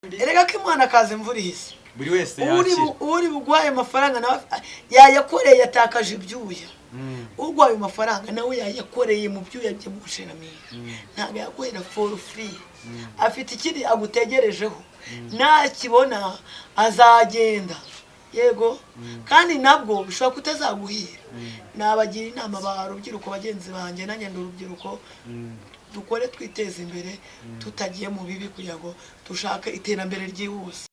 Erega ko Imana akaza imvura ihise. Buri wese uri yakira. Uri buguhaye amafaranga nawe yayakoreye, yatakaje ibyuya. Uguhaye ayo mafaranga nawe yayakoreye mu byuya bye, mu nshinamira. Ntabwo yaguhera for free, afite ikindi agutegerejeho. Nakibona azagenda, yego, kandi nabwo bishobora kutazaguhira. Nabagira inama ba rubyiruko bagenzi banjye, nanjye ndi urubyiruko, dukore twiteze imbere tutagiye mu bibi, kugira ngo dushake iterambere ryihuse.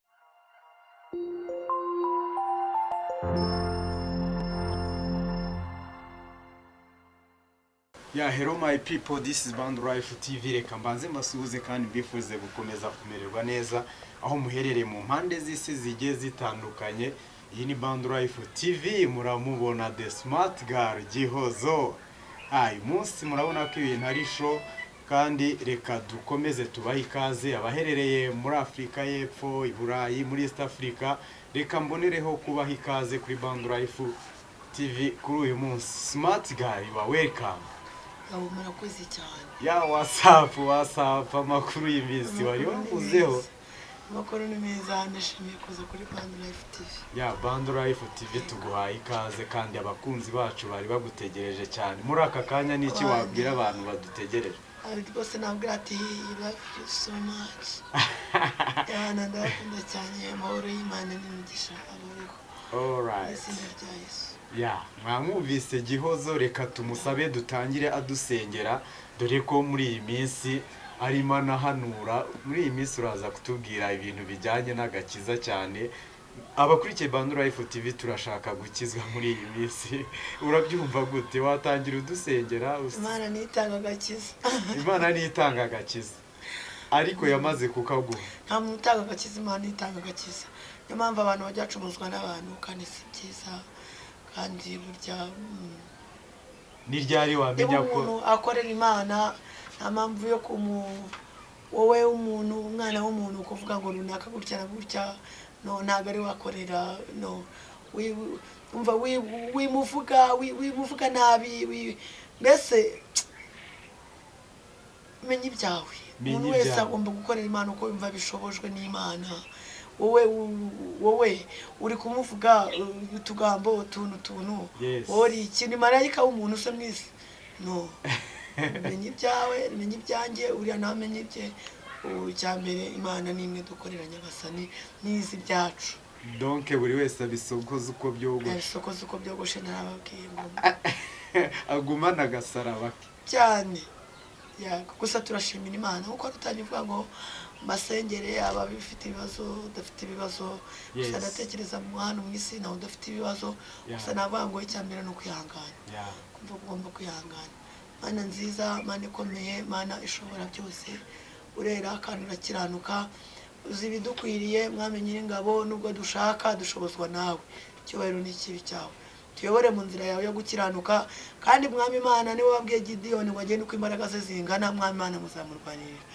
Yeah, hello my people, this is Band Life TV. Reka mbanze mbasuhuze kandi mbifuze gukomeza kumererwa neza aho muherereye mu mpande z'isi zigiye zitandukanye. Iyi ni Band Life TV, muramubona the smart girl Gihozo. Uyu munsi murabona ko ibintu ari show, kandi reka dukomeze tubahe ikaze abaherereye muri Afurika y'Epfo, i Burayi, muri East Africa. Reka mbonereho kubaha ikaze kuri Band Life TV kuri uyu munsi. Smart girl, you are welcome. Abo murakoze cyane. Yeah, what's up, what's up, amakuru y'iminsi wari wavuzeho? Amakuru ni meza, nishimiye kuza kuri Band Life TV. Yeah, Band Life TV tuguhaye ikaze, kandi abakunzi bacu bari bagutegereje cyane. Muri aka kanya n'iki wabwira abantu badutegereje? Ari rwose nabwira ati "Love you so much." Yana, ndabakunda cyane, amahoro y'Imana n'imigisha ababeho mu izina rya Yesu. Yeah, mwamwumvise Gihozo, reka tumusabe dutangire adusengera, dore ko muri iyi minsi arimo anahanura. Muri iyi minsi uraza kutubwira ibintu bijyanye n'agakiza cyane. Abakurikiye Band Life TV turashaka gukizwa muri iyi minsi. Urabyumva gute? Watangira udusengera? Imana nitanga agakiza. Imana niyo itanga agakiza, ariko yamaze kukaguha. Nta muntu utanga agakiza, Imana itanga agakiza. Niyo mpamvu abantu bajya bacumuzwa n'abantu, kandi si byiza. Kandi burya Ni ryari niba wamenya ko umuntu akorera Imana, nta mpamvu yo kumu wowe umuntu, umwana w'umuntu, kuvuga ngo runaka gutya na gutya. No, ntabwo ari wakorera. No, umva, wimuvuga wimuvuga nabi, mbese menya ibyawe. Menya Umuntu wese ibyawe. agomba gukorera Imana uko yumva bishobojwe n'Imana. Wowe uri kumuvuga utugambo utuntu tuntu, wowe uri iki? Ni marayika w'umuntu se mu isi? No, menya ibyawe, menya ibyanjye, uriya nawe amenya ibye. Ubu icya mbere, Imana ni imwe dukorera, Nyagasani n'izi ibyacu. Donc buri wese abisokoza uko byogoshe. Abisokoza uko byogoshe, narababwiye ngo Agumana agasaraba ke. Cyane. Yego, gusa turashimira Imana nkuko rutangiye uvuga ngo mbasengere ababifite ibibazo, udafite ibibazo. Gusa ndatekereza mu hano mu isi nawe udafite ibibazo. Gusa navuga ngo icya mbere ni ukwihangana, kumva ko ugomba kwihangana. Mana nziza, Mana ikomeye, Mana ishobora byose, urera kandi urakiranuka, uzi ibidukwiriye. Mwami Nyiringabo, nubwo dushaka dushobozwa nawe, icyubahiro ni ikibi cyawe. Tuyobore mu nzira yawe yo gukiranuka. Kandi Mwami Imana, niwe wabwiye Gidiyoni ngo agende uko imbaraga ze zingana. Mwami Imana, muzamurwanirira,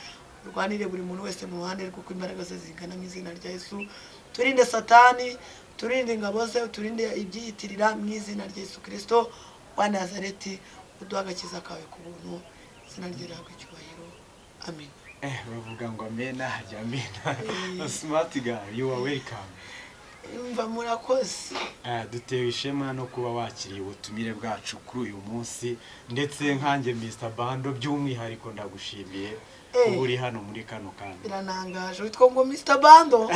urwanire buri muntu wese mu ruhande rw'uko imbaraga ze zingana, mu izina rya Yesu. Turinde Satani, turinde ingabo ze, turinde ibyiyitirira, mu izina rya Yesu Kirisito wa Nazareti. Uduha agakiza kawe ku buntu, izina rye rihabwe icyubahiro, amen. Bavuga ngo amena hajya amena. Smart girl, you are welcome. Imva, murakoze. Dutewe ishema no kuba wakiriye ubutumire bwacu kuri uyu munsi, ndetse nkanjye Mr Bando by'umwihariko ndagushimiye kuba uri hano muri kano kanya. Biranangaje, witwa ngo Mr Bando?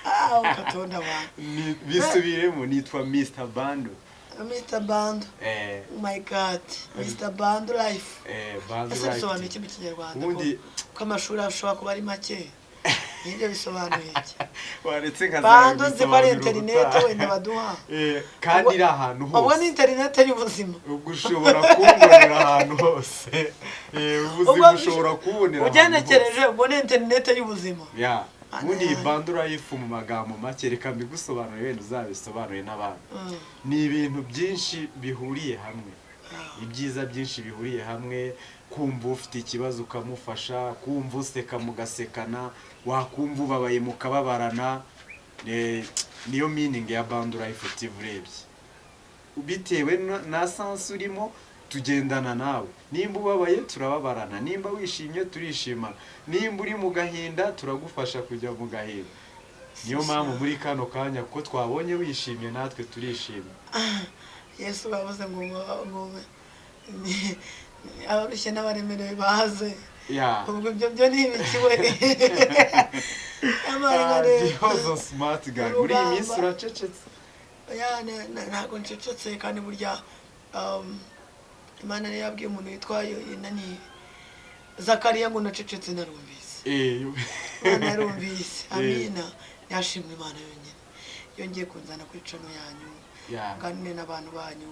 Ah, ukatonda abantu. Bisubiremo, nitwa Mr Bando. Mr Bando. Oh my God, Mr Bando Life. Bando Ese Life bisobanuye TV. iki mu Kinyarwanda? Ko amashuri ashobora kuba ari make, nibyo bisobanuye iki? Waretse Bando nzi ko ari nkazabisobanura interineti ubutaha. wenda baduha. Kandi iri ahantu Ubwo ni hose. interineti y'ubuzima. Ubwo ushobora kumbonera ahantu hose. Ubuzima ushobora kubonera ahantu hose. Ugenekereje, ubwo ni interineti y'ubuzima. Yeah, ubundi iyi Ana. Bando Life mu magambo make, reka mbigusobanurire, wenda uzabisobanure n'abandi. Ni ibintu byinshi bihuriye hamwe, ibyiza byinshi bihuriye hamwe: kumva ufite ikibazo ukamufasha, kumva useka mugasekana, wakumva ubabaye mukababarana. Niyo meaning ya Bando Life TV. Urebye bitewe na sense urimo. Tugendana nawe. Nimba ubabaye turababarana, nimba wishimye turishimana, nimba uri mu gahinda turagufasha kujya mu gahinda. Niyo mpamvu muri kano kanya ko twabonye wishimye natwe turishimye. Yesu bavuze ngo abarushye n'abaremerewe baze. Ubwo ibyo byo ni ibiki we? Gihozo Smart Guy, muri iyi minsi uracecetse. Ntabwo ncecetse, kandi burya Imana yari yabwiye umuntu witwa nani Zakariya ngo nacecetse narumvise. Imana yarumvise. Amina. Yashimwe Imana yonyine yongeye kunzana kuri cano yanyu, nganire n'abantu banyu,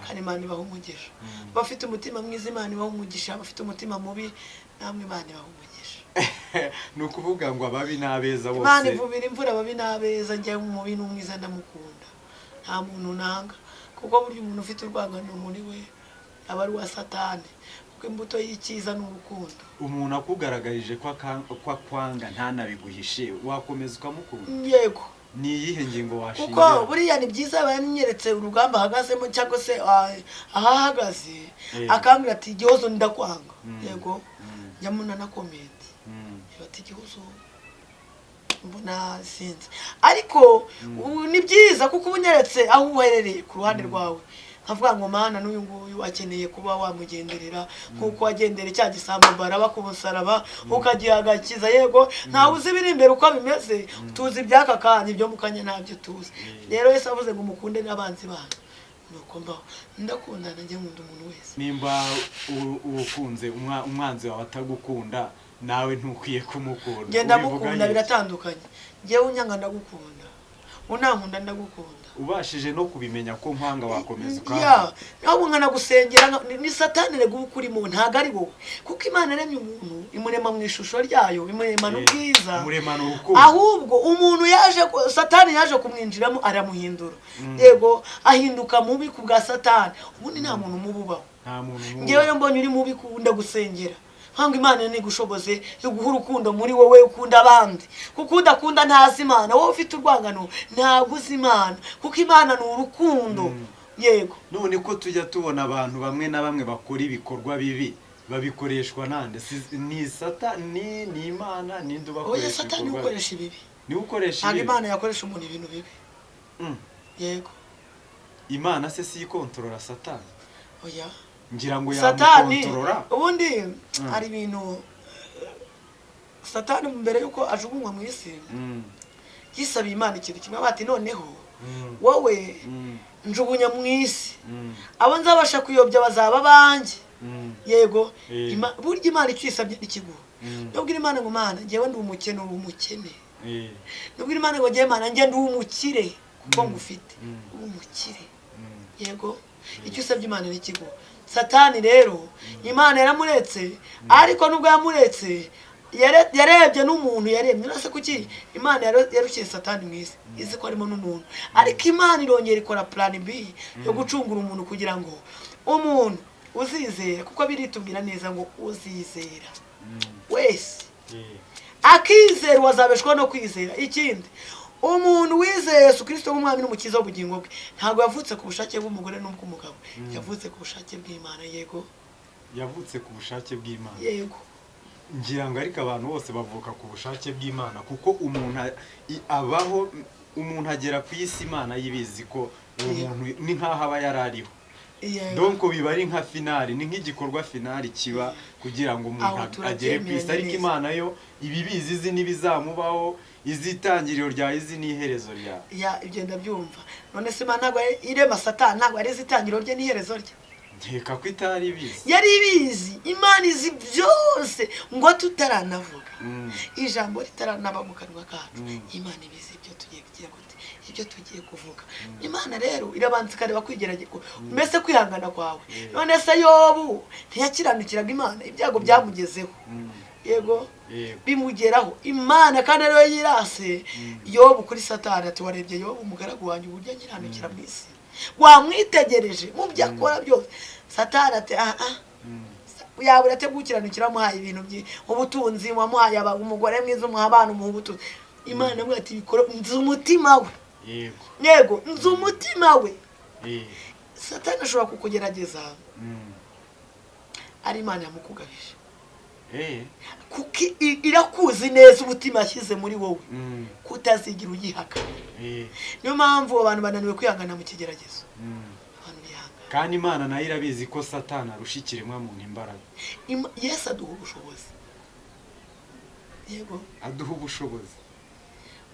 kandi Imana ibaha umugisha. Bafite umutima mwiza Imana ibaha umugisha, bafite umutima mubi namwe Imana ibaha umugisha. Ni ukuvuga ngo ababi n'abeza bose Imana ivubira imvura ababi n'abeza. Njyewe umubi n'umwiza ndamukunda, nta muntu nanga, kuko burya umuntu ufite urwangano muri we aba ari uwa Satani, kuko imbuto y'icyiza ni urukundo. Umuntu akugaragarije ko akwanga ntanabiguhishe, wakomeza ukamukunda? Yego. Ni iyihe ngingo washingira? Kuko buriya ni byiza banyeretse urugamba ahagazemo cyangwa se ahahagaze, akambwira ati Gihozo ndakwanga. Yego, njyamuna na comment ati Gihozo mbona sinzi, ariko ni byiza kuko ubunyeretse aho uherereye ku ruhande rwawe, nkavuga ngo Mana n'uyu nguyu akeneye kuba wamugenderera nkuko wagendere cya gisambo Baraba ku musaraba ukagiha agakiza. Yego, ntawe uzi ibiri imbere uko bimeze, tuzi iby'aka kanya, ibyo mu kanya ntabyo tuzi. Rero Yesu avuze ngo mukunde n'abanzi banyu, nuko mbaho ndakundana, njye nkunda umuntu wese. Nimba ukunze umwanzi wawe atagukunda, nawe ntukwiye kumukunda. Njye ndamukunda, biratandukanye. Njyewe unyanga ndagukunda, unankunda ndagukunda. Ubashije no kubimenya ko nkwanga wakomeza ukanga. Nawe nkanagusengera, ni Satani rega uba ukurimo, ntago ari wowe, kuko Imana yaremye umuntu imurema mu ishusho ryayo, imuremana ubwiza, imuremana urukundo. Ahubwo umuntu yaje, Satani yaje kumwinjiramo aramuhindura. Yego, ahinduka mubi ku bwa Satani. Ubundi nta muntu mubi ubaho. Nta muntu mubi. Njyewe rero mbonye uri mubi ndagusengera, nkanga Imana nigushoboze iguha urukundo muri wowe, ukunda abandi, kuko udakunda ntazi Imana. Wowe ufite urwangano ntabwo uzi Imana, kuko Imana ni urukundo. Yego. None ko tujya tubona abantu bamwe na bamwe bakora ibikorwa bibi babikoreshwa nande? Ni Satani, ni Imana, ni nde ubakoresha? Oya, Satani ukoresha ibibi. Ni ukoresha ibibi. Ntabwo Imana yakoresha umuntu ibintu bibi. Yego. Imana se si ikontorora Satani? Oya. Ngira ngo yamukontorora. Ubundi hari ibintu Satani mbere yuko ajugunywa mu isi yisabiye Imana ikintu kimwe, bati noneho wowe njugunya mu isi, abo nzabasha kuyobya bazaba banjye. Yego, burya Imana icyo isabye n'ikiguha. Nubwira Imana ngo Mana njyewe ndi umukene, uri umukene. Nubwira Imana ngo njyewe Mana njye ndi umukire kuko ngufite, uri umukire. Yego, icyo usabye Imana n'ikiguha. Satani rero Imana yaramuretse, ariko nubwo yamuretse yarebye n'umuntu yaremye. Urase kuki Imana yarukiye Satani mu isi, izi ko arimo n'umuntu, ariko Imana irongera ikora plan B yo gucungura umuntu, kugira ngo umuntu uzizera, kuko biritubwira neza ngo uzizera wese akizera wazabeshwa no kwizera. Ikindi, umuntu wizeye Yesu Kristo nk'umwami n'umukiza w'ubugingo bwe ntabwo yavutse ku bushake bw'umugore n'ubw'umugabo, yavutse ku bushake bw'Imana. Yego, yavutse ku bushake bw'Imana. Yego. Ngira ngo ariko abantu bose bavuka ku bushake bw'Imana, kuko umuntu abaho, umuntu agera ku isi Imana yibizi ko uwo muntu ni nkaho aba yarariho. Donc biba ari nka finali, ni nk'igikorwa finali kiba kugira ngo umuntu agere ku isi, ariko Imana yo ibibizi izi n'ibizamubaho, izitangiriro rya izi n'iherezo rya. Ya, ibyo ndabyumva. None se Imana ntabwo irema Satani, ntabwo ari izitangiriro rye n'iherezo rye? Nkeka ko itari ibizi. Yari ibizi. Imana izi byose ngo tutaranavuga. Ijambo ritaranaba mu kanwa kacu, Imana ibizi ibyo tugiye kugira gute, ibyo tugiye kuvuga. Imana rero irabanza ikareba kwigerageza, mbese kwihangana kwawe. None se Yobu ntiyakiranukiraga Imana, ibyago byamugezeho. Yego, bimugeraho. Imana kandi ariyo yirase Yobu kuri Satani ati warebye Yobu umugaragu wanjye uburyo anyiranukira mu isi, wamwitegereje mu byo akora byose. Satani ati yabura ate gukiranukira, wamuhaye ibintu bye, ubutunzi, wamuhaye umugore mwiza, umuha abana, umuha ubutunzi. Imana imwe ati bikora, nzi umutima we. Yego, nzi umutima we. Satani ashobora kukugerageza Ari Imana yamukugabije. Kuko irakuzi neza umutima yashyize muri wowe, kutazigira ugihaka. Niyo mpamvu abantu bananiwe kwihangana mu kigeragezo. Abantu bihangana. Kandi Imana nayo irabizi ko Satani arusha ikiremwa muntu imbaraga. Yesu aduha ubushobozi. Yego. Aduha ubushobozi.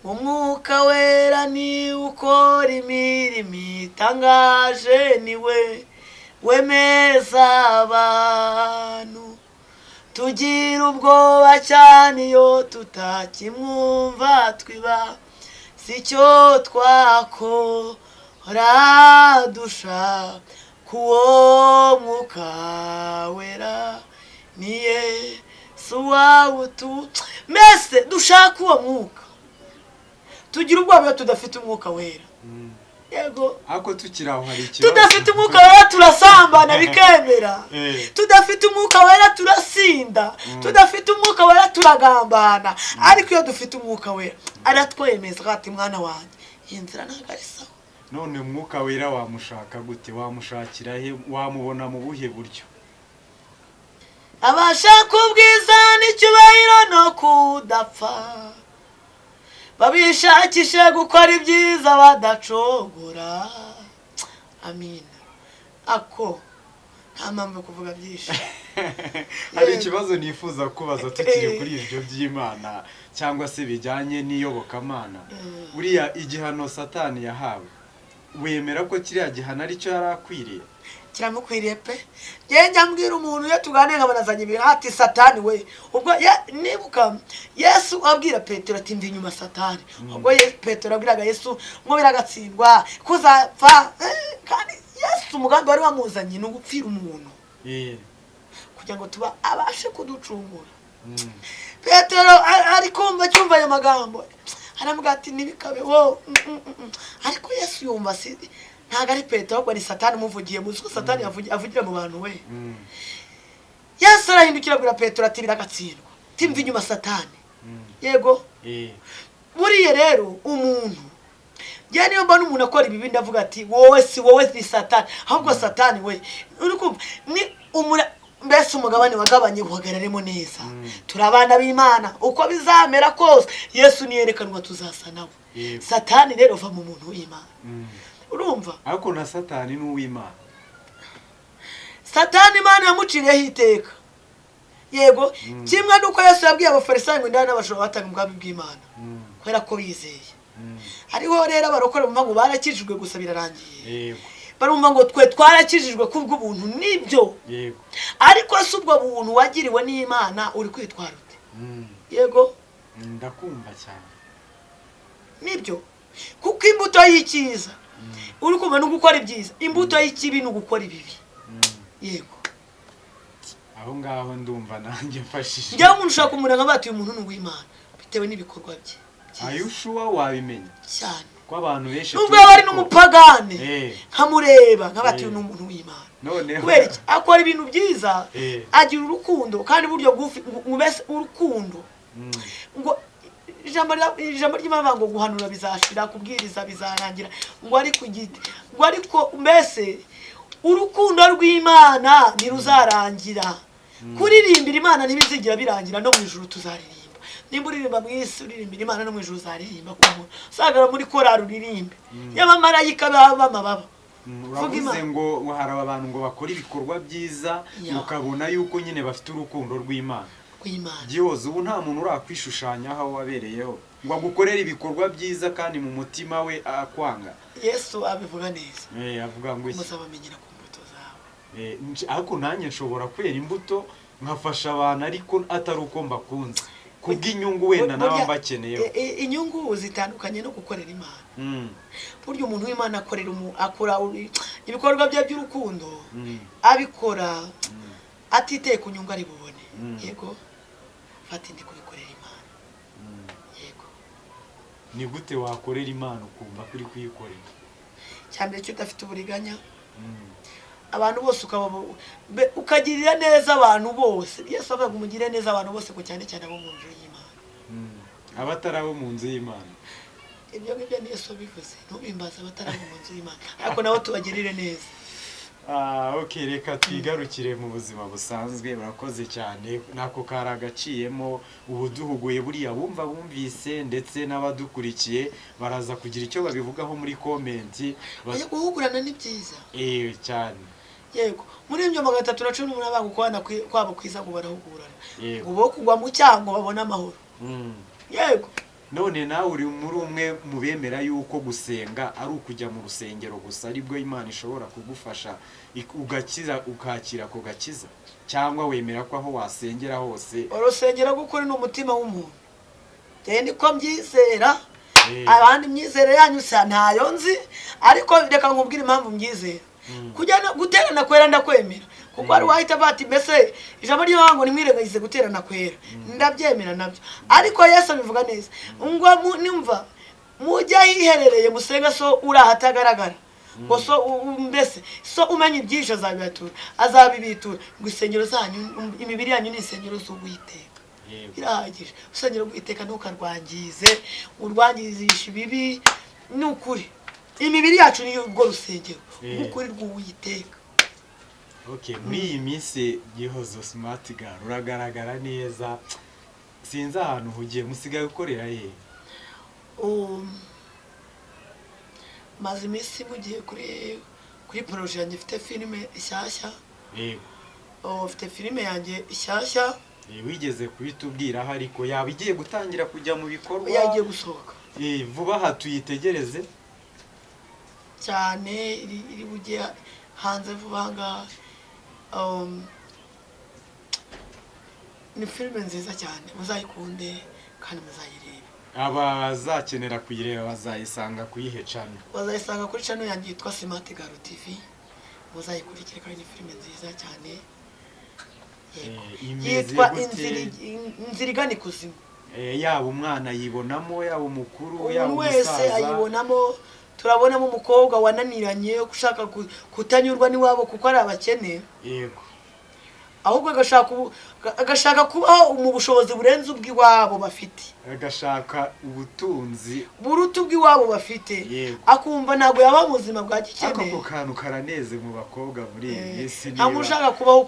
Umwuka Wera ni ukora imirimo itangaje, niwe wemeza abantu. Tugira ubwoba cyane iyo tutakimwumva, twiba si cyo twakora, dushaka uwo Mwuka Wera, ni Yesu wawutu. Mbese dushaka uwo Mwuka. Tugira ubwoba iyo tudafite Umwuka Wera. Yego. Ariko tukiri aho, hari ikibazo. Tudafite Umwuka Wera turasambana bikemera. Tudafite Umwuka Wera turasinda. Tudafite Umwuka Wera turagambana. Ariko iyo dufite Umwuka Wera aratwemeza ati: "Mwana wanjye, iyi nzira ntabwo ari sawa." None Umwuka Wera wamushaka gute? Wamushakira he? Wamubona mu buhe buryo? Abashaka ubwiza n'icyubahiro no kudapfa, babishakishe gukora ibyiza badacogora. Amina. Ako nta mpamvu yo kuvuga byinshi. Hari ikibazo nifuza kubaza tukiri kuri ibyo by'Imana cyangwa se bijyanye n'iyobokamana. Buriya igihano Satani yahawe, wemera ko kiriya gihano aricyo yari akwiriye? Kiramukwiriye pe. Njye mbwira umuntu iyo tuganira nkabona azanye ibintu, ati: "Satani we." Ubwo nibuka Yesu abwira Petero ati: "Mva inyuma, Satani." Ubwo Petero abwiraga Yesu ngo biragatsindwa kuzapfa. Kandi Yesu umugambi wari wamuzanye ni ugupfira umuntu kugira ngo tuba abashe kuducungura. Petero ari kumva, cyumva ayo magambo, aramubwira ati: "Ntibikabe wo." Ariko Yesu yumva si ntabwo ari Petero, ahubwo ni Satani umuvugiye. Muzi ko Satani avugira mu bantu we. Yesu arahindukira abwira Petero ati: "Biragatsindwa, timva inyuma, Satani." Yego. Buriya rero umuntu, njye niyo mbona umuntu akora ibibi, ndavuga ati: "Wowe si wowe, ni Satani." Ahubwo Satani we, uri kumva ni umura, mbese umugabane wagabanye uhagararemo neza. Turi abana b'Imana, uko bizamera kose Yesu niyerekanwa tuzasa nawe. Satani rero, va mu muntu w'Imana. Urumva? Ariko na Satani ni uw'Imana. Satani Imana yamuciriyeho iteka. Yego. Kimwe n'uko Yesu yabwiye Abafarisayo ngo indaya n'abajura batanga ubwami bw'Imana kubera ko bizeye. Hariho rero abarokore bumva ngo barakijijwe gusa birarangiye. Barumva ngo twe twarakijijwe kubw'ubuntu. Nibyo. Ariko si ubwo buntu wagiriwe n'Imana uri kwitwara ute? Yego. Ndakumva cyane. Nibyo, kuko imbuto y'icyiza, uri kumva, ni ugukora ibyiza, imbuto y'ikibi ni ugukora ibibi. Yego. Aho ngaho ndumva nanjye mfashije. Njyewe umuntu ushaka umuntu nka batuye, umuntu ni uw'Imana bitewe n'ibikorwa bye byiza. Are you sure? Wabimenya Cyane. ko abantu benshi Nubwo tuzi yaba ari n'umupagane, nkamureba nk'abatuye, ni umuntu w'Imana. Noneho Kubera iki? Akora ibintu byiza, agira urukundo, kandi buryo mbese urukundo, ngo ijambo ry'Imana ngo guhanura bizashira, kubwiriza bizarangira, ngo ariko igiti, ngo ariko mbese urukundo rw'Imana ntiruzarangira, kuririmbira Imana ntibizigira birangira. No mu ijuru tuzaririmba. Nimba uririmba mu isi uririmbira Imana, no mu ijuru uzaririmba. Ku muntu usangara muri korari uririmbe, y'abamarayika baba b'amababa. Vuga. Uravuze Imana. ngo hari abantu ngo bakora ibikorwa byiza, ukabona yuko nyine bafite urukundo rw'Imana. Rw'Imana. Gihozo, ubu nta muntu urakwishushanya aho wabereyeho ngo agukorere ibikorwa byiza kandi mu mutima we akwanga? Yesu abivuga neza. Avuga ngo iki? Muzabamenyera ku mbuto zawe. Ariko nanjye nshobora kwera imbuto nkafasha abantu, ariko atari uko mbakunze, kubw'inyungu wenda naba Burya, mbakeneyeho. Inyungu zitandukanye no gukorera Imana. Burya umuntu w'Imana akorera akora ibikorwa bye by'urukundo, abikora atiteye ku nyungu ari bubone. Yego, fata indi kubikorera Imana. Yego. Ni gute wakorera Imana ukumva ko uri kuyikorera? Cyambere cyo, udafite uburiganya, abantu bose ukaba ukagirira neza abantu bose. Yesu avuga ngo umugire neza abantu bose, ngo cyane cyane abo mu nzu y'Imana. Abatari abo mu nzu y'Imana? Ibyo ngibyo ni Yesu wabivuze, ntubimbaze. Abatari abo mu nzu y'Imana, ariko nabo tubagirire neza. Ah, ok, reka twigarukire mu buzima busanzwe. Urakoze cyane, nako kari agaciyemo. Ubu duhuguye buriya bumva bumvise, ndetse n'abadukurikiye baraza kugira icyo babivugaho muri comment. Oya, guhugurana ni byiza. Eh, cyane. Yego, muri ibyo 318 banga ukubana kwabo kwiza ngo barahugurana, ngo bo kugwa mu cyaha ngo babone amahoro. Yego. None nawe uri muri umwe mu bemera yuko gusenga ari ukujya mu rusengero gusa, aribwo Imana ishobora kugufasha ugakiza, ukakira ako gakiza, cyangwa wemera ko aho wasengera hose? Urusengero gukuri ni umutima w'umuntu, njyewe niko mbyizera. Abandi imyizere yanyu sa ntayo nzi, ariko reka nkubwire impamvu mbyizera. Kujya guterana kwera ndakwemera, kuko hari uwahita avuga ati mbese ijambo ry'Imana ngo nimwirengagize guterana kwera, ndabyemera nabyo. Ariko Yesu abivuga neza ngo nimva mujye ahiherereye musenga so uri ahatagaragara, ngo so mbese so umenya ibyinshi azabibatura, azabibitura. Ngo insengero zanyu, imibiri yanyu ni insengero z'Uwiteka. Birahagije. Urusengero rw'Uwiteka ntukarwangize, urwangizisha ibibi. Ni ukuri, imibiri yacu ni urwo rusengero rw'ukuri rw'Uwiteka. Okay, muri iyi minsi Gihozo Smart Girl uragaragara neza, sinzi ahantu uhugiye, musigaye ukorera he? Maze iminsi mugiye kuri projet yanjye, mfite filime ishyashya. Oh, mfite filime yanjye ishyashya. Wigeze kubitubwiraho, ariko yaba igiye gutangira kujya mu bikorwa? Yagiye gusohoka. Vuba aha tuyitegereze. Cyane, iri bujye hanze vuba aha ngaha. Ni filime nziza cyane, muzayikunde kandi muzayirebe. Abazakenera kuyireba bazayisanga kuyihe channel? Bazayisanga kuri channel yanjye yitwa Smart Girl TV, muzayikurikire kandi ni filime nziza cyane. Yego. Imeze Yitwa gute? Inzira igana ikuzimu. Yaba umwana yibonamo, yaba umukuru, yaba Umuntu wese umusaza? ayibonamo. Turabonamo umukobwa wananiranye, ushaka kutanyurwa n'iwabo kuko ari abakene, ahubwo agashaka kubaho mu bushobozi burenze ubw'iwabo bafite. Agashaka ubutunzi buruta ubw'iwabo bafite. Akumva ntabwo yaba mu buzima bwa Ariko gikene. ako kantu karaneze mu bakobwa muri iyi minsi. Nta muntu ushaka kubaho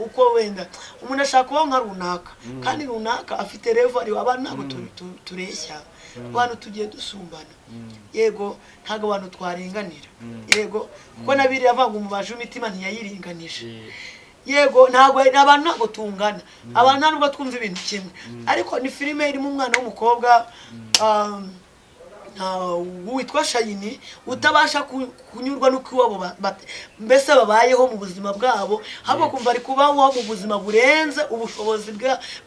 uko wenda umuntu ashaka kubaho nka runaka, kandi runaka afite level ariho. Abantu ntabwo tureshya, abantu tugiye dusumbana. Yego, ntabwo abantu twaringanira. Yego, kuko na biriya avuga ngo umubaji w'imitima ntiyayiringanije. Yego, ntabwo abantu ntabwo tungana, abantu nta nubwo twumva ibintu kimwe. Ariko ni filime irimo umwana w'umukobwa witwa Shayini, utabasha kunyurwa n'uko iwabo mbese babayeho mu buzima bwabo, ahubwo kumva ari kubaho mu buzima burenze ubushobozi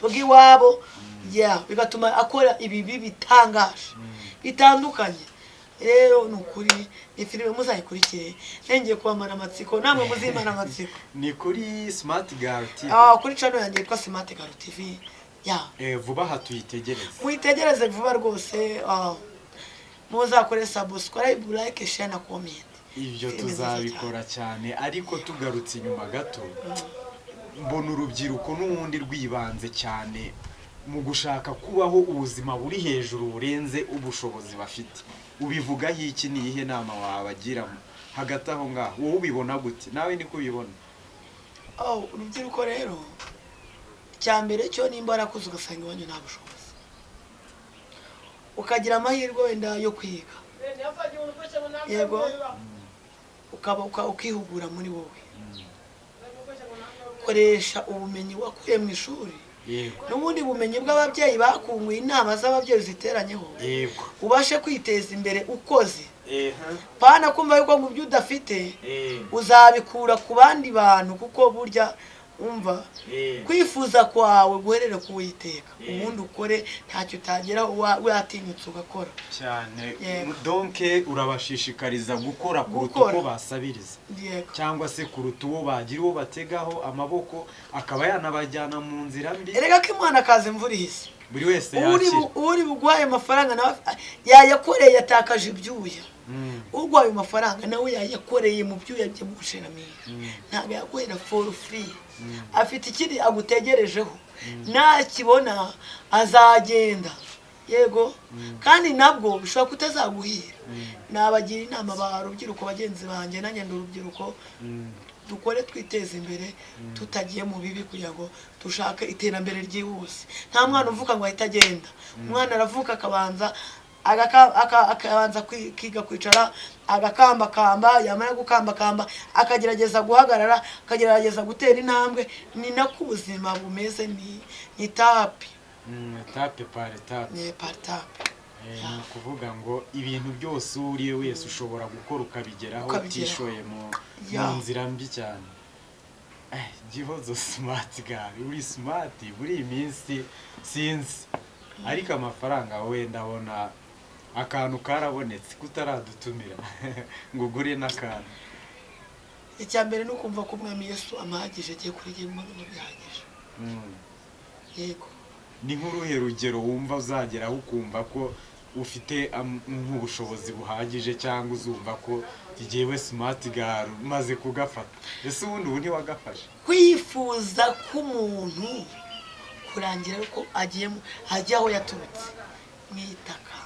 bw'iwabo. Yeah, bigatuma akora ibibi bitangaje bitandukanye. Rero ni ukuri, ni filime muzayikurikire, nengeye kubamara amatsiko, namwe muzimara amatsiko. Ni kuri Smart Girl TV? Ah, kuri channel yanjye yitwa Smart Girl TV, yeah. Vuba aha tuyitegereze. Muyitegereze vuba rwose. Muzakore subscribe, like, share na comment. Ibyo Filime nziza. tuzabikora cyane. Ariko tugarutse inyuma gato, mbona urubyiruko n'ubundi rwibanze cyane mu gushaka kubaho ubuzima buri hejuru burenze ubushobozi bafite. Ubivugaho iki? Ni iyihe nama wabagira hagati aho ngaho? Wowe ubibona gute? Nawe niko ubibona? Oh, urubyiruko rero, icya mbere cyo nimba warakuze ugasanga iwanyu nta bushobozi, ukagira amahirwe wenda yo kwiga, yego, ukaba ukihugura muri wowe, koresha ubumenyi wakuye mu ishuri n'ubundi bumenyi bw'ababyeyi bakunguye, inama z'ababyeyi ziteranyeho, ubashe kwiteza imbere ukoze, pana kumva yuko ngo ibyo udafite uzabikura ku bandi bantu, kuko burya umva, kwifuza kwawe guherere ku Uwiteka, ubundi ukore, ntacyo utageraho watinyutse ugakora. Cyane. Yego. Donc urabashishikariza gukora kuruta Gukora. uko basabiriza, Yego. cyangwa se kuruta uwo bagira uwo bategaho amaboko akaba yanabajyana mu nzira mbi. Erega ko Imana akaza imvura ihise. Buri wese Uri yakira. Uri buguhaye amafaranga nawe yayakoreye, yatakaje ibyuya. Uguhaye amafaranga nawe yayakoreye mu byuya bye, mu bushiramire. Ntabwo yaguhera for free, afite ikindi agutegerejeho, nakibona azagenda. Yego, kandi nabwo bishobora kutazaguhira. Nabagira inama ba rubyiruko bagenzi banjye, nanjye ndi urubyiruko. Dukore twiteze imbere tutagiye mu bibi, kugira ngo dushake iterambere ryihuse. Nta mwana uvuka ngo ahite agenda. Umwana aravuka akabanza akabanza kwiga kwicara, agakambakamba, yamara gukambakamba akagerageza guhagarara, akagerageza gutera intambwe. Ni nako ubuzima bumeze, ni étape. Étape par étape. Ni par étape. Ni ukuvuga ngo ibintu byose uwo uriye wese ushobora gukora ukabigeraho Ukabigeraho. utishoye mu nzira mbi cyane. Gihozo Smart Girl, uri smart muri iyi minsi, sinzi, ariko amafaranga wowe ndabona akantu karabonetse, kutaradutumira ngo ugure n'akantu? Icya mbere ni ukumva ko Umwami Yesu amuhagije, agiye kuri jye mbona bihagije. Yego. Ni nk'uruhe rugero wumva uzageraho ukumva ko ufite nk'ubushobozi buhagije, cyangwa uzumva ko jyewe Smart Girl maze kugafata? Ese ubundi ubu ntiwagafashe? Kwifuza k'umuntu kurangira ariko agiye ajya aho yaturutse mu itaka.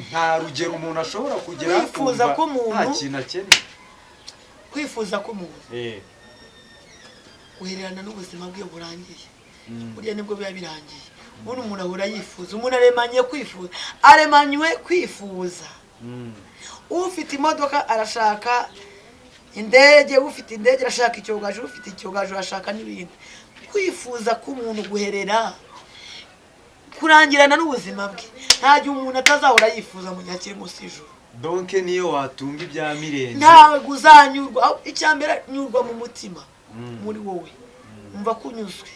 Nta rugero umuntu ashobora kugera Kwifuza akumva k'umuntu- nta kintu akeneye? Kwifuza k'umuntu guhererana n'ubuzima bwe burangiye. Burya nibwo biba birangiye. Ubundi umuntu ahora yifuza, umuntu aremanye kwifuza, aremanywe kwifuza. Ufite imodoka arashaka indege, ufite indege arashaka icyogajuru, ufite icyogajuru arashaka n'ibindi. Kwifuza k'umuntu guherera kurangirana n'ubuzima bwe. Nta gihe umuntu atazahora yifuza mu gihe akiri munsi y'ijuru. Donc niyo watunga ibya mirenge? Ntabwo uzanyurwa. Aho icya mbere, nyurwa mu mutima, muri wowe umva ko unyuzwe.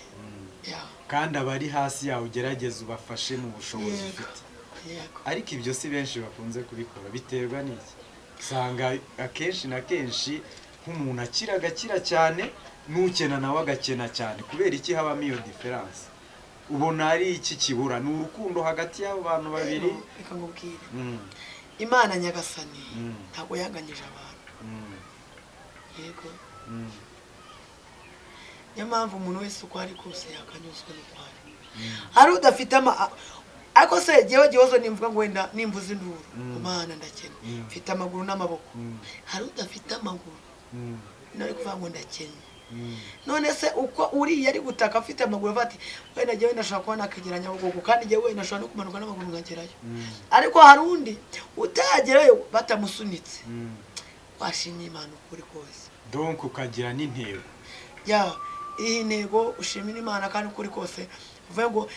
Ya. Kandi abari hasi yawe ugerageze ubafashe mu bushobozi Yego. ufite. Yego. Ariko ibyo si benshi bakunze kubikora. Biterwa n'iki? Usanga akenshi na kenshi nk'umuntu akira agakira cyane, n'ukena nawe agakena cyane. Kubera iki habamo iyo différence? Ubona ari iki kibura? Ni urukundo hagati y'abo bantu babiri? Rero, reka nkubwire. Imana Nyagasani ntabwo yanganyije abantu. Yego. Niyo mpamvu umuntu wese uko ari kose yakanyuzwe n'uko ari. Hari udafite ama ariko se jyewe Gihozo nimvuga ngo wenda nimvuze induru, Mana ndakennye, mfite amaguru n'amaboko. Hari udafite amaguru, nari kuvuga ngo ndakennye. None se uko uriya ari gutaka afite amaguru, avuga ati wenda jyewe ndashaka kuba nakegera Nyabugogo, kandi jyewe wenda ndashobora no kumanuka n'amaguru nkagerayo. Ariko hari undi utagerayo batamusunitse. Washimye Imana ukuri kose. Donc ukagira n'intego. Ya, iyi ntego, ushimira Imana kandi ukuri kose, uvuge ngo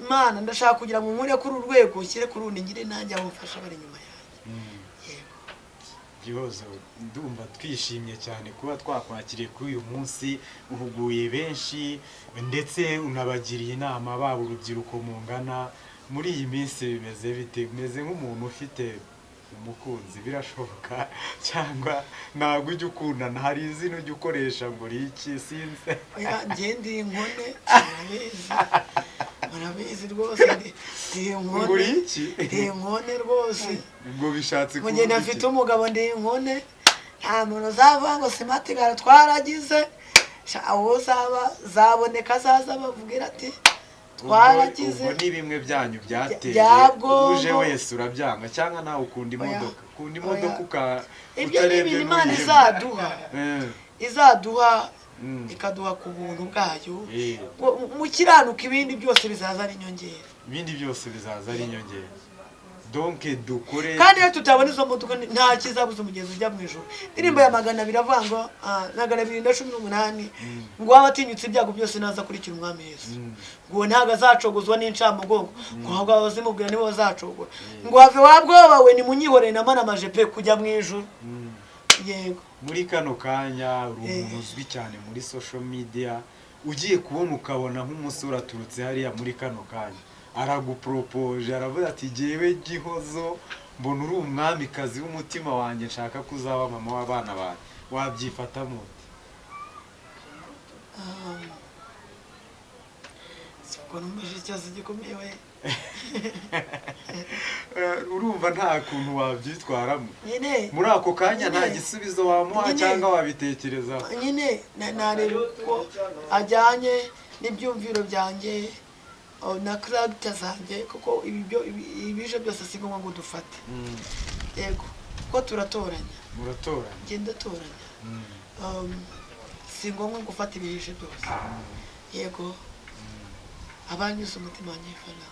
Imana ndashaka kugira ngo nkure kuri uru rwego nshyire kuri urundi, ngire nanjye abo mfasha bari inyuma yanjye. Yego. Gihozo, ndumva twishimye cyane kuba twakwakiriye kuri uyu munsi. Uhuguye benshi ndetse unabagiriye inama, baba urubyiruko mungana. Muri iyi minsi bimeze bite? Umeze nk'umuntu ufite umukunzi, birashoboka, cyangwa ntabwo ujya ukundana? Hari izina ujya ukoresha ngo uri iki? Sinzi. Oya, njye ndi inkone, murabizi, murabizi rwose, ndi Ngo uri inkone. iki? Ndi inkone rwose. Ubwo bishatse Mu gihe kuvuga ntafite iki? umugabo, ndi inkone. Nta muntu uzavuga ngo Smart Girl twaragize. Sha, uwo uzaba zaboneka azaza bavugira ati twaragize. Ubwo ni bimwe byanyu byateye Bya bwonko. uje wese urabyanga, cyangwa nawe ukunda Oya. imodoka, ukunda imodoka Oya. uka Ibyo ni utarebye ibintu Imana n'uyihema. izaduha, izaduha, ikaduha ku buntu bwayo. Ngo mukiranuka, ibindi byose bizaza ari inyongera. Ibindi byose bizaza ari inyongera. Donc dukore. Kandi iyo tutabona izo modoka, nta kizabuza umugenzi ujya mu ijuru. Indirimbo ya 200 avuga ngo 218, ngo waba atinyutse ibyago byose naza akurikira Umwami Yesu, ngo uwo ntabwo azacogozwa n'incamugongo, ngo ahubwo abazimubwira nibo bazacogora, ngo have wa bwoba we, nimunyihorere namaramaje pe kujya mu ijuru. Yego. Muri kano kanya uri umuntu uzwi cyane muri social media. Ugiye kubona ukabona nk'umusore aturutse hariya muri kano kanya araguporopoje, aravuga ati jyewe Gihozo mbona uri umwamikazi w'umutima wanjye, nshaka ko uzaba mama w'abana banjye, wabyifatamo ute? Si ubwo numvise ikibazo gikomeye we. Urumva nta kuntu wabyitwaramo Nyine muri ako kanya? Nta Nyine. gisubizo wamuha Nyine. cyangwa wabitekerezaho? Nyine nareba uko ajyanye n'ibyumviro byanjye, oh, na character zanjye, kuko ibi byo ibije byose si ngombwa ngo dufate. Yego, kuko turatoranya. Muratoranya. Ngenda toranya. Si ngombwa gufata ibihije byose. Yego, abanyuze umutima wanjye fana.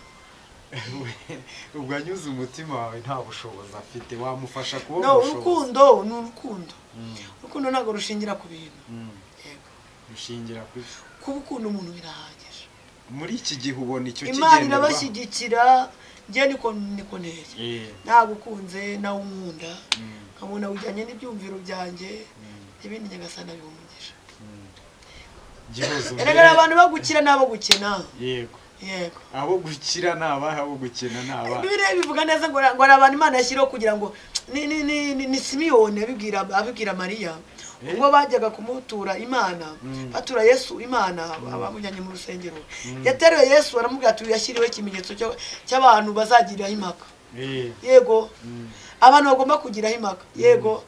Ubwo anyuze umutima wawe nta bushobozi afite, wamufasha kubona No, ubushobozi? urukundo ni urukundo. Urukundo ntabwo rushingira ku bintu. Yego. Rushingira ku Kuba ukunda umuntu birahagije. Muri iki gihe ubona icyo Imana kigenderwaho? irabashyigikira. Njye niko nteye. Nagukunze nawe unkunda, nkabona ujyanye n'ibyumviro byanjye, ibindi Nyagasani abiha umugisha. Gihozo, Erega hari abantu bagukira n'abo gukena. Yego. Yego. Abo gukira ni abahe, abo gukena ni abahe? Bibiliya bivuga neza ngo ngo hari abantu Imana yashyiriyeho kugira ngo ni Simiyoni abibwira Mariya ubwo bajyaga kumutura Imana, batura Yesu Imana, abamujyanye mu rusengero. Yateruye Yesu aramubwira ati yashyiriweho ikimenyetso cy'abantu bazagiraho impaka. Yego. Abantu bagomba kugiraho impaka. Yego.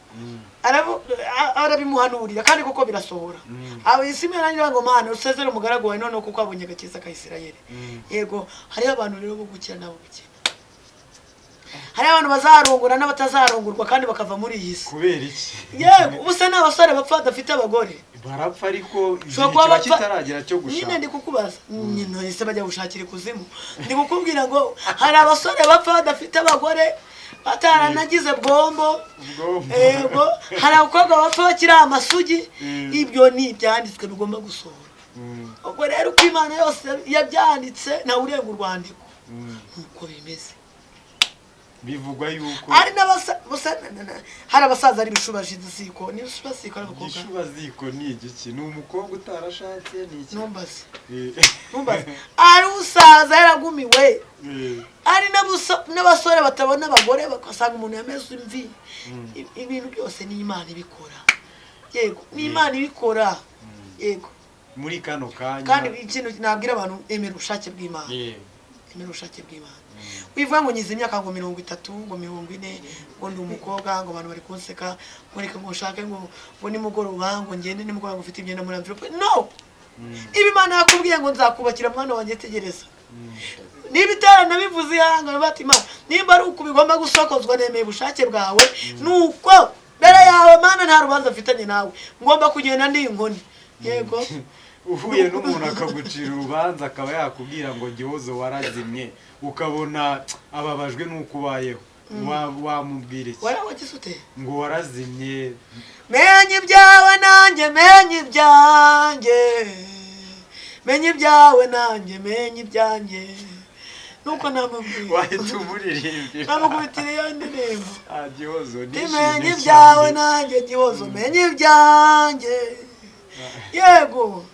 Arabimuhanurira kandi koko birasohora. Aba Simiyoni aravuga ngo Mana usezere umugaragu wawe noneho kuko abonye agakiza ka Isirayeli. Yego, hariho abantu rero bo gukira n'abo gukena. Hariho abantu bazarongora n'abatazarongorwa kandi bakava muri iyi si. Kubera iki? Yego, ubu se ni abasore bapfa badafite abagore. Barapfa ariko igihe Ushobora kuba kiba bapfa- kitaragera cyo Nyine gushaka. ndi kukubaza, nyine ese bajya gushakira ikuzimu? Ndi kukubwira ngo hari abasore bapfa badafite abagore, bataranagize bwombo. Bwombo. Yego, hari abakobwa bapfa bakiri amasugi. Ibyo ni ibyanditswe bigomba gusohora. Ubwo rero uko Imana yose yabyanditse, ntawe urenga urwandiko. Nuko bimeze. Bivugwa yuko Hari hari abasaza ari ibishubaziko, ni ibishubaziko ari abakobwa. Igishubaziko ni igiki? Ni umukobwa utarashatse, ni iki? Ntumbaze. Ntumbaze. Ari usaza yaragumiwe. Ari n'abasore batabona abagore, bagasanga umuntu yameze imvi. Ibintu byose ni Imana ibikora. Yego, ni Imana ibikora. Yego. Muri kano kanya Kandi ikintu nabwira abantu, emera ubushake bw'Imana. Emera ubushake bw'Imana. Wivuga ngo ngize imyaka ngo 30, ngo 40, ngo ndi umukobwa, ngo abantu bari kunseka, ngo reka ngo nshake, ngo nimugoroba, ngo ngende nimugoroba, ngo ufite imyenda muri envelope. No! Ibi Imana yakubwiye ngo nzakubakira mwana wanjye, tegereza. Niba itaranabivuze ihangane, bati Imana nimba ari uku bigomba gusokozwa, nemeye ubushake bwawe, nuko mbere yawe Mana nta rubanza mfitanye nawe, ngomba kugenda ndi inkoni. Yego. Uhuye n'umuntu akagucira urubanza, akaba yakubwira ngo Gihozo warazimye, ukabona ababajwe n'uko ubayeho, wamubwira iki? Warawagize ute? Ngo warazimye. Menye ibyawe nanjye menye ibyanjye, menye ibyawe nanjye menye ibyanjye. Nuko namubwira. Wahita umuririmbira. Namukubitira iyo ndirimbo. Ah, Gihozo, Menye nishimye ibyawe cyane. nanjye Gihozo menye ibyanjye. Yego.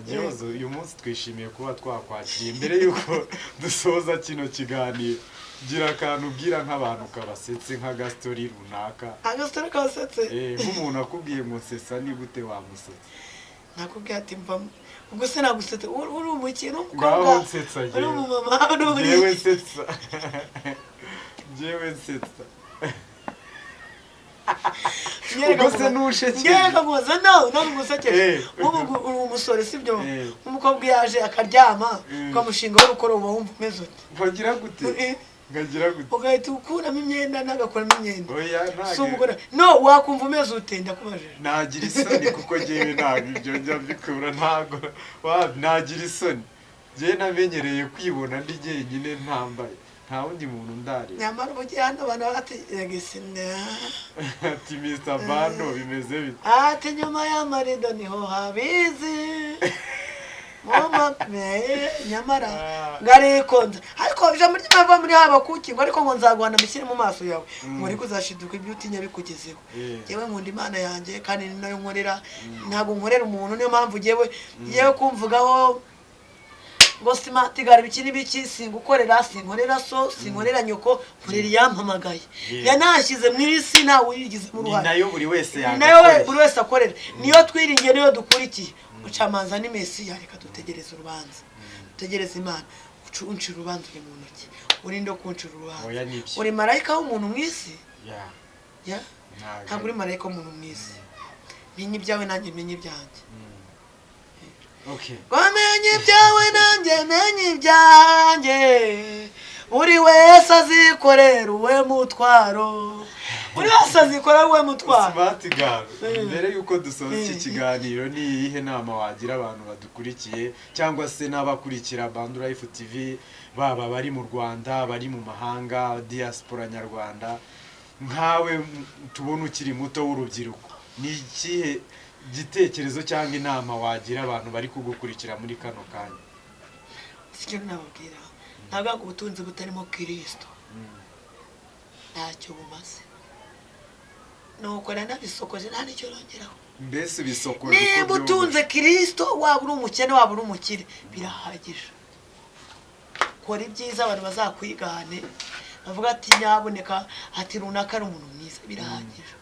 Gihozo, uyu munsi twishimiye kuba twakwakiriye. Mbere yuko dusoza kino kiganiro, gira akantu ubwira nk'abantu kabasetse, nk'agastori runaka. Agastori kabasetse? Nk'umuntu akubwiye ngo nsetsa, ni gute wamusetsa? Nakubwiye ati mva ubwo se nagusetse, uri umukino Ngaho umukobwa, nsetsa. uri Njyewe. umumama, uri Njyewe nsetsa, njyewe nsetsa. Ubwo se ntushekeje? Ngereka kubaza, no ntabwo ngusekeje. Nk'ubu uri umusore, sibyo? Umukobwa iyo yaje akaryama, ukamushingaho urukoro, uba wumva umeze ute? Nkagira gute? Nkagira gute? Ugahita ukuramo imyenda, n'agakuramo imyenda. Oya, Si ntabwo. umugore no wakumva umeze ute? Ndakubajije. Nagira isoni kuko njyewe ntabwo ibyo njya mbikura, ntabwo nagira isoni. Njyewe namenyereye kwibona ndi jyenyine, ntambaye, nta wundi muntu ndareba. Nyamara ubu ugiye hano abantu bategega isina. Ati Mr. Bando bimeze bite? Ati nyuma y'amarido niho habizi mama nyamara ngarikonza, ariko ijambo ry'Imana muri Habakuki ngo ariko ngo nzaguhana mbishyire mu maso yawe, ngo ariko uzashiduka ibyo utinya bikugezeho. Yewe, nkunda Imana yanjye kandi ni nayo nkorera, ntabwo nkorera umuntu. Niyo mpamvu yewe kumvugaho ngo simatigara ibiki n'ibiki, singukorera, sinkorera so, sinkorera nyoko, nkorera iyampamagaye, yanashyize mu isi, ntawe uyigizemo Ni uruhare. nayo buri wese Ni nayo yagakoresha. buri wese akorera, niyo twiringiye, niyo dukurikiye. Ucamanza ni Mesiya, reka dutegereze urubanza, dutegereze Imana. Uncira urubanza uri mu ntoki, urinde kuncira urubanza. Oya, nibyo. Uri marayika w'umuntu mu isi? Yeah. Ya? Ntabwo. Ntabwo uri marayika w'umuntu mu isi. Menye ibyawe nanjye menye ibyanjye. Okay. Ngo menye ibyawe nanjye menye ibyanjye. Buri wese azikorera uwe mutwaro, buri wese azikorera uwe mutwaro. Smart girl, mbere yuko dusoza iki kiganiro, ni iyihe nama wagira abantu badukurikiye cyangwa se n'abakurikira Bandu Life TV, baba bari mu Rwanda, bari mu mahanga, diaspora nyarwanda, nkawe tubona ukiri muto w'urubyiruko, ni ikihe gitekerezo cyangwa inama wagira abantu bari kugukurikira muri kano kanya? Icyo nababwira, ntabwo ubutunzi butarimo Kirisito ntacyo bumaze. Nuko nanabisokoje, nta n'icyo nongeraho. Mbese bisokoje? Niba utunze Kirisito, waba uri umukene, waba uri umukire, birahagije. Kora ibyiza, abantu bazakwigane, bavuga ati: "Nyaboneka," ati: "runaka ari umuntu mwiza." Birahagije.